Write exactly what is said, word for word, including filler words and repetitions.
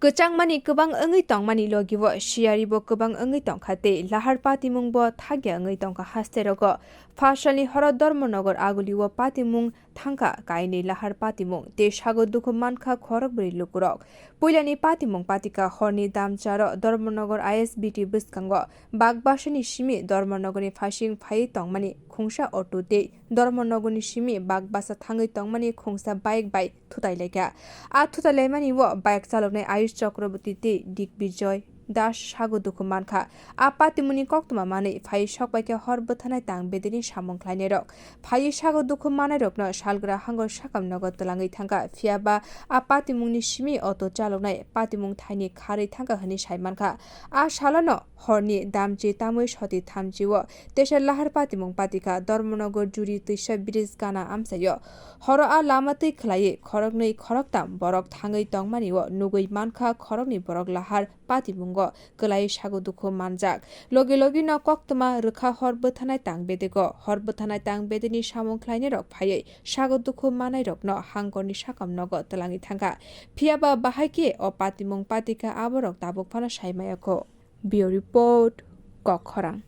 Kwchangmani kwbang wngwi tongmani logi-o siyaribo kwbang wngwi tongkha tei lahar patimungbo thakya wngwi tongkha haste rogo. Phasalni horo Dharmanagar aguli-o patimung thangkha kainwi lahar patimung tei sago dukhu mankha khorokbrwi lukurok. Puilani patimung patika horni damcharo Dharmanagar I S B T bwskango bakbasani simi Dharmanagarni phaising phaiwi tongmani khungsa auto tei Dharmanagarni simi bakbasa thangwi tongmani khungsa bike bai thutai laikha. A thutai laimani o bike chaloknai Ayush Chakraborty tei Digbijoy Das sago dukhu mankha. A patimungni koktwma manwi phaiwi sokbaikha hor bwthanai tang bedeni samung khlainairok. Phaiwi sago dukhu manairokno salgra hango sakam nogo twlangwi thangkha, phiyaba a patimungni simi auto chaloknai patimung thaini kharwi thangkha hwnwi sai mankha. A salano horni damchi tamwi soti thamchi-o teisa lahar patimung patikha Dharmanagar Juri Twisa bridge gana amchaio. Horo a lama twi khwlaiwi khoroknwi khoroktam borok thangwi tongmani-o nugwi mankha khoroknwi borok lahar patimungo kwlaiwi sago dukhu manjak. Logi logino koktwma rwkha hor bwthanai tang bedego. Hor bwthanai tang bedeni samung khlainairok phaiwi sago dukhu manairokno hangkorni sakam nogo twlangwi thangkha. Phiyaba bahai khe o patimung patikha aborok tabuk phano sai maya kho. Bureau Report, Kokkhorang.